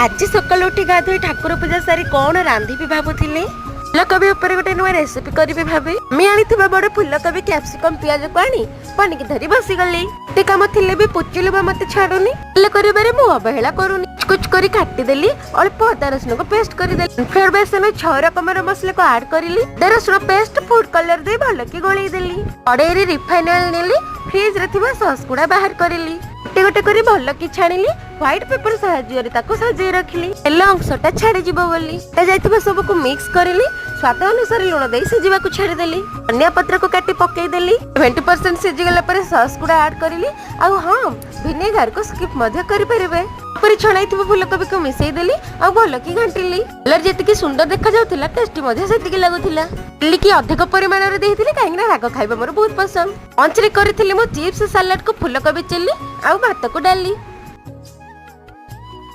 ଆଜି ସକାଳୁ ଉଠି ଗାଧୋଇ ଠାକୁର ପୂଜା ସାରି କ'ଣ ରାନ୍ଧିବି ଭାବୁଥିଲି। ଫୁଲକୋବି ଉପରେ ଗୋଟେ ନୂଆ ରେସିପି କରିବି ଭାବି ଆମେ ଆଣିଥିବା ବଡ ଫୁଲକୋବି, କ୍ୟାପ୍ସିକମ୍, ପିଆଜକୁ ଆଣି ପନିକି ଧରି ବସିଗଲି। ଏତେ କାମ ଥିଲେ ବି ପୁଚୁଲୁବା ମତେ ଛାଡୁନି। ହେଲେ କରିବାରେ ମୁଁ ଅବହେଳା କରୁନି। କୁଚ କରି କାଟିଦେଲି, ଅଳ୍ପ ଅଦା ରସୁଣକୁ ପେଷ୍ଟ କରିଦେଲି। ଫ୍ଲୋର ବେସନ 6 ରକମର ମସଲାକୁ ଆଡ୍ କରିଲି। ଅଦା ରସୁଣ ପେଷ୍ଟ, ଫୁଡ କଲର ଦେଇ ଭଲକି ଗୋଳେଇ ଦେଲି। କଡେଇରେ ରିଫାଇନ ଅଏଲ ନେଲି। ଫ୍ରିଜରେ ଥିବା ସସ୍ ଗୁଡା ବାହାର କରିଲି। ଗୋଟେ ଗୋଟେ କରି ଭଲକି ଛାଣିଲି। ହ୍ୱାଇଟ ପେପର ସାହାଯ୍ୟରେ ତାକୁ ସଜେଇ ରଖିଲି, ତେଲ ଅଂଶଟା ଛାଡିଯିବ ବୋଲି। ଯାଇଥିବା ସବୁକୁ ମିକ୍ସ କରିଲି। ସ୍ୱାଦ ଅନୁସାରେ ଲୁଣ ଦେଇ ସିଝିବାକୁ ଛାଡିଦେଲି। ଧନିଆ ପତ୍ରକୁ କାଟି ପକେଇଦେଲି। 70% ସିଝିଗଲା ପରେ ସସ୍ ଗୁଡା ଆଡ୍ କରିଲି। ଆଉ ହଁ, ଭିନେଗାରକୁ ସ୍କିପ୍ ମଧ୍ୟ କରିପାରିବେ। ପରେ ଛଣାଇଥିବା ଫୁଲକୋବିକୁ ମିଶେଇ ଦେଲି ଆଉ ଭଲକି ଘାଣ୍ଟିଲି। କଲର ଯେତିକି ସୁନ୍ଦର ଦେଖାଯାଉଥିଲା, ଟେଷ୍ଟି ମଧ୍ୟ ସେତିକି ଲାଗୁଥିଲା। ଚିଲିକି ଅଧିକ ପରିମାଣରେ ଦେଇଥିଲି, କାହିଁକି ନା ରାଗ ଖାଇବା ମୋର ବହୁତ ପସନ୍ଦ। ଲଞ୍ଚରେ କରିଥିଲି ମୁଁ ଚିପ୍ସ, ସାଲାଡକୁ ଫୁଲକୋବି ଚିଲି ଆଉ ଭାତକୁ ଡାଲି।